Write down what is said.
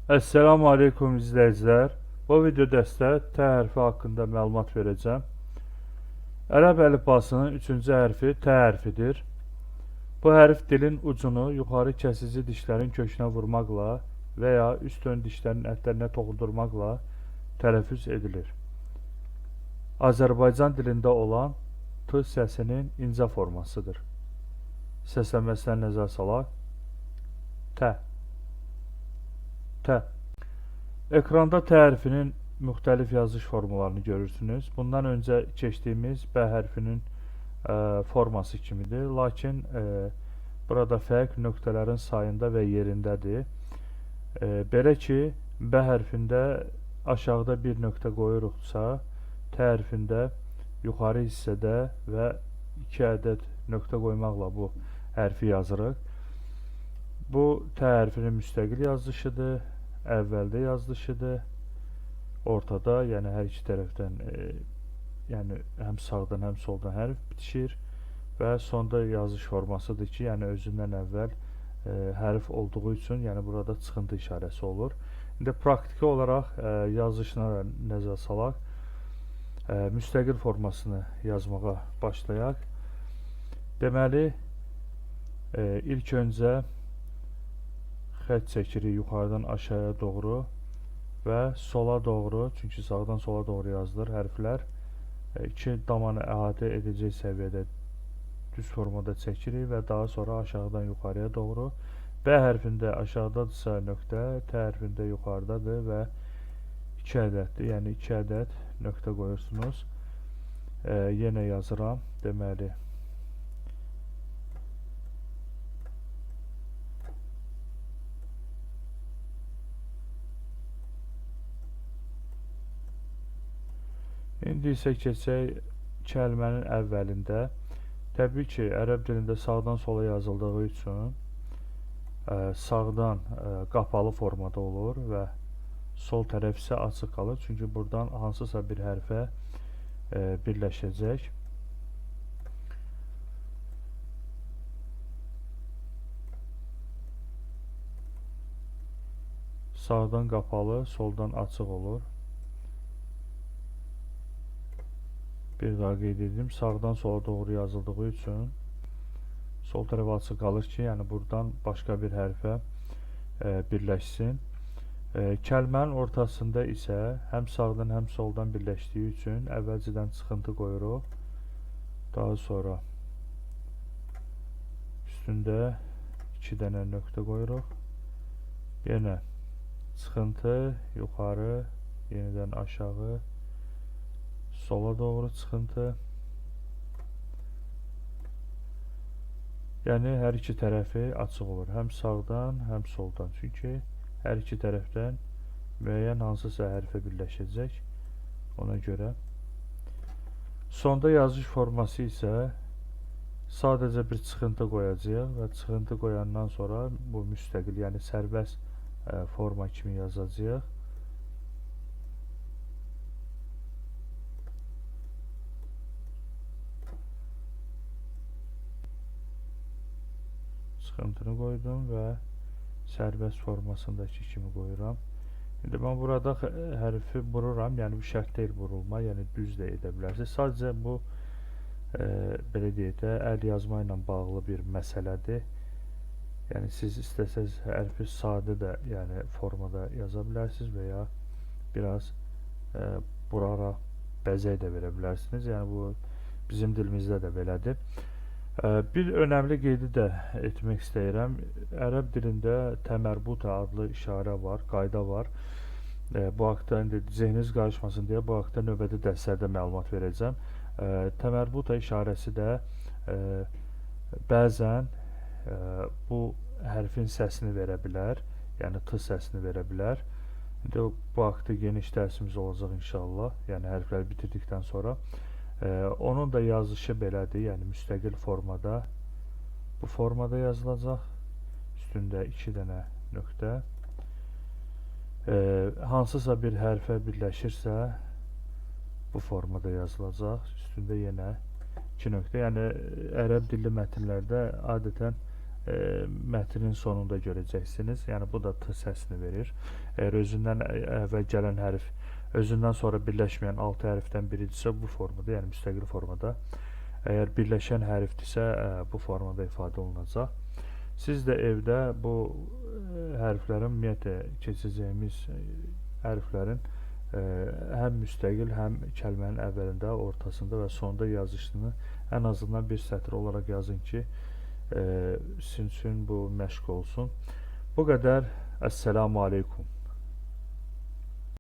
Esselamu Aleyküm izləyicilər. Bu video dərsdə T hərfi haqqında məlumat verəcəm. Ərəb əlifbasının üçüncü hərfi T hərfidir. Bu hərf dilin ucunu yuxarı kəsici dişlərin kökünə vurmaqla və ya üst ön dişlərin ətlərinə toxundurmaqla tələffüz edilir. Azərbaycan dilində olan T səsinin incə formasıdır. Səslənməsinə nəzər salaq. T. T. Ekranda T hərfinin müxtəlif yazış formalarını görürsünüz. Bundan öncə keçdiyimiz B hərfinin forması kimidir. Lakin burada fərq nöqtələrin sayında və yerindədir. Belə ki, B hərfində aşağıda bir nöqtə qoyuruqsa, T hərfində yuxarı hissədə və 2 ədəd nöqtə qoymaqla bu hərfi yazırıq. Bu T hərfinin müstəqil yazılışıdır, əvvəldə yazılışıdır, ortada, yəni hər iki tərəfdən, yəni həm sağdan, həm soldan hərf bitişir və sonda yazış formasıdır ki, yəni özündən əvvəl hərf olduğu üçün, yəni burada çıxıntı işarəsi olur. İndi praktiki olaraq yazışına nəzər salaq. Müstəqil formasını yazmağa başlayaq. Deməli, ilk öncə xətt çəkirik yuxarıdan aşağıya doğru və sola doğru, çünki sağdan sola doğru yazılır hərflər. İki damanı əhatə edəcək səviyyədə düz formada çəkirik və daha sonra aşağıdan yuxarıya doğru. B hərfində aşağıdadırsa nöqtə, T hərfində yuxarıdadır və 2 ədəddir, yəni 2 ədəd nöqtə qoyursunuz. Yenə yazıram, deməli. İndi isə keçək kəlmənin əvvəlində. Təbii ki, ərəb dilində sağdan sola yazıldığı üçün sağdan qapalı formada olur və sol tərəf isə açıq qalır. Çünki buradan hansısa bir hərfə birləşəcək. Sağdan qapalı, soldan açıq olur. Bir daha qeyd edim, sağdan sola doğru yazıldığı üçün sol tərəf açıq qalır ki, yəni buradan başqa bir hərfə birləşsin. Kəlmənin ortasında isə həm sağdan, həm soldan birləşdiyi üçün əvvəlcədən çıxıntı qoyuruq. Daha sonra üstündə 2 dənə nöqtə qoyuruq. Yenə çıxıntı, yuxarı, yenidən aşağı, sola doğru çıxıntı. Yəni hər iki tərəfi açıq olur. Həm sağdan, həm soldan. Çünki hər iki tərəfdən müəyyən hansısa hərfə birləşəcək. Ona görə. Sonda yazış forması isə sadəcə bir çıxıntı qoyacağıq və çıxıntı qoyandan sonra bu müstəqil, yəni sərbəst forma kimi yazacağıq. Çıxıntını qoydum və sərbəst formasındakı kimi qoyuram. İndi mən burada hərfi bururam, yəni bu şərt deyil burulma, yəni düz də edə bilərsiniz. Sadəcə bu, belə deyək də, əl yazma ilə bağlı bir məsələdir. Yəni siz istəsəz hərfi sadə də, yəni formada yaza bilərsiniz və ya biraz buraraq bəzək də verə bilərsiniz. Yəni bu bizim dilimizdə də belədir. Bir önəmli qeydi də etmək istəyirəm. Ərəb dilində təmərbuta adlı işarə var, qayda var. Bu haqda indi zehniniz qarışmasın deyə bu haqda növbəti dərslərdə məlumat verəcəm. Təmərbuta işarəsi də bəzən bu hərfin səsini verə bilər, yəni T səsini verə bilər. İndi bu haqda geniş dərsimiz olacaq inşallah, yəni hərfləri bitirdikdən sonra. Onun da yazışı belədir, yəni müstəqil formada, bu formada yazılacaq. Üstündə 2 dənə nöqtə. Hansısa bir hərfə birləşirsə bu formada yazılacaq. Üstündə yenə 2 nöqtə. Yəni ərəb dilli mətnlərdə adətən mətnin sonunda görəcəksiniz. Yəni bu da T səsini verir. Əgər özündən əvvəl gələn hərf özündən sonra birləşməyən 6 hərfdən biridirsə bu formada, yəni müstəqil formada. Əgər birləşən hərfdirsə bu formada ifadə olunacaq. Siz də evdə bu hərflərin, ümumiyyətlə keçəcəyimiz hərflərin həm müstəqil, həm kəlmənin əvvəlində, ortasında və sonda yazışını ən azından bir sətr olaraq yazın ki, sizin üçün bu məşq olsun. Bu qədər. Əssalamu aleykum.